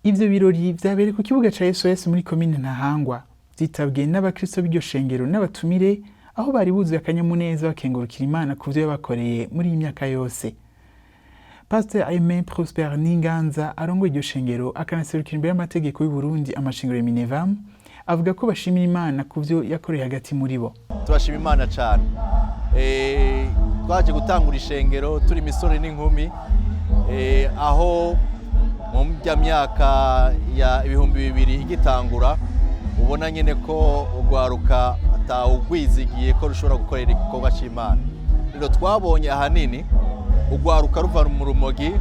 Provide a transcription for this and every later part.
Ivyo birori vyabereye ku kibuga ca SOS muri komine Ntahangwa, vyitabwe n'abakristo b'iryo shengero n'abatumire, aho bari buzuye akanyamuneza bakengurukira Imana ku vyo yabakoreye muri iyi myaka yose. Pasteur Aimé Prosper Ninganza arongoye iryo shengero, akanaserukira imbere y'amategeko y'u Burundi amashengero ya Minevam, avuga ko bashimira Imana ku vyo yakoreye hagati muri bo. Turashima Imana cyane. Twaje gutangura ishengero turi imisore n'inkumi, aho mu myaka ya 2000 igitangura, ubona nyine ko urwaruka atawugwizigiye ko rushobora gukorera igikorwa cy'Imana. Rero twabonye ahanini urwaruka ruva mu rumogi,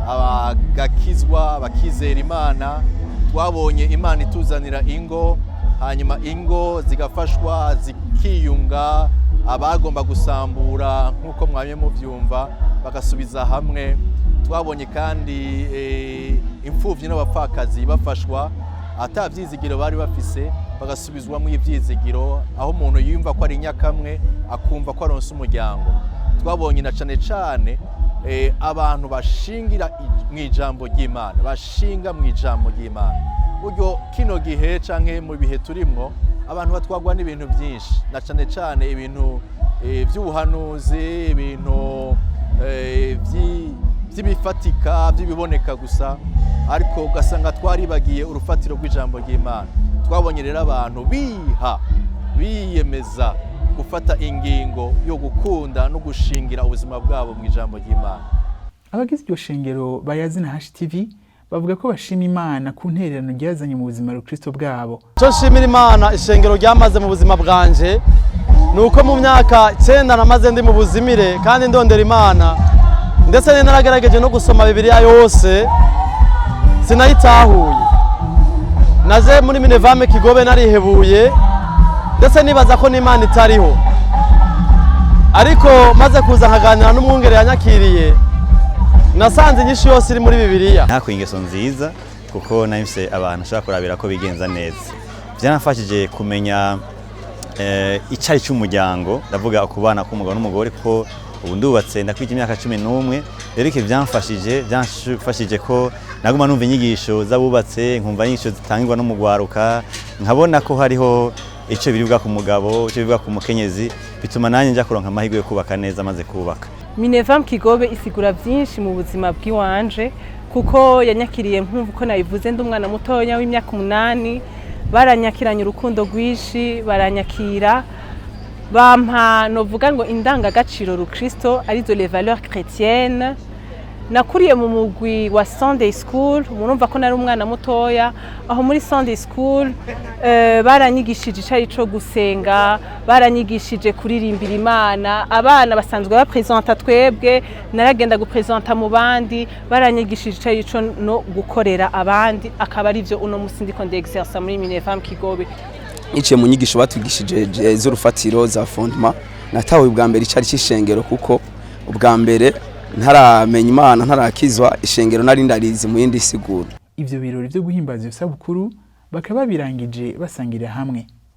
abagakizwa, bakizera Imana. Twabonye Imana ituzanira ingo, hanyuma ingo zigafashwa, zikiyunga, abagomba gusambura, nk'uko mwamye mubyumva, bagasubiza hamwe. Twabonye kandi imfubyi n'abapfakazi bafashwa, ata byizigiro bari bafise bagasubizwamo ibyizigiro, aho umuntu yumva ko ari nyakamwe, akumva ko aronse umuryango. Twabonye na cane cane abantu bashingira mu ijambo ry'Imana, bashinga mu ijambo ry'Imana. Buryo kino gihe canke mu bihe turimwo, abantu batwagwa n'ibintu byinshi, na cane cane ibintu by'ubuhanuzi, ibintu by'ibifatika, by'ibiboneka gusa, ariko ugasanga twaribagiye urufatiro rw'ijambo ry'Imana. Twabonye rero abantu biha, biyemeza gufata ingingo yo gukunda no gushingira ubuzima bwabo mu ijambo ry'Imana. Abagize iryo shengero bayazi na HTV bavuga ko bashima Imana ku ntererano ryazanye mu buzima rukristo bwabo. Icyo nshimira Imana ishengero ryamaze mu buzima bwanje ni uko mu myaka 9 namaze ndi mu buzimire kandi ndondera Imana, ndetse nari naragerageje no gusoma Bibiliya yose sinayitahuye. Naje muri Minevam Kigobe narihebuye, ndetse nibaza ko n'Imana itariho, ariko maze kuza nkaganira n'umwungere yanyakiriye, nasanze inyishu yose iri muri Bibiliya. Ntakuye ingeso nziza, kuko nahise abantu ashobora kurabira ko bigenza neza. Byaramfashije kumenya icari cy'umuryango, ndavuga ukubana k'umugabo n'umugore, ko ubu ndubatse, ndakwije imyaka 11. Rero iki byamfashije ko naguma numva inyigisho z'abubatse, nkumva inyigisho zitangirwa no mu gwaruka, nkabona ko hariho icyo bivuga ku mugabo, icyo bivuga ku mukenyezi. Bituma nanjye njya kuronka amahirwe yo kubaka neza maze kubaka. Minevam Kigobe isigura byinshi mu buzima bw'iwanje, kuko yanyakiriye nkumva uko nabivuze, ndi umwana mutoya w'imyaka 8. Baranyakiranye urukundo rwinshi, baranyakira, bampa novuga ngo indangagaciro rukristo, arizo les valeurs chrétiennes. Nakuriye mu mugwi wa Sunday school, murumva ko nari umwana mutoya. Aho muri Sunday school baranyigishije icari co gusenga, baranyigishije kuririmbira Imana. Abana basanzwe bapresenta, twebwe naragenda gupresenta mu bandi. Baranyigishije icari co no gukorera abandi, akaba ari byo uno musi ndiko ndexersa muri Minevam Kigobe. Niciye mu nyigisho batwigishije z'urufatiro, za fondement, natawe ubwa mbere icari c'ishengero, kuko ubwa mbere ntaramenya Imana, ntarakizwa, ishengero nari ndarizi mu yindi siguro. Ivyo birori vyo guhimbaza iyo sabukuru bakaba babirangije basangirira hamwe.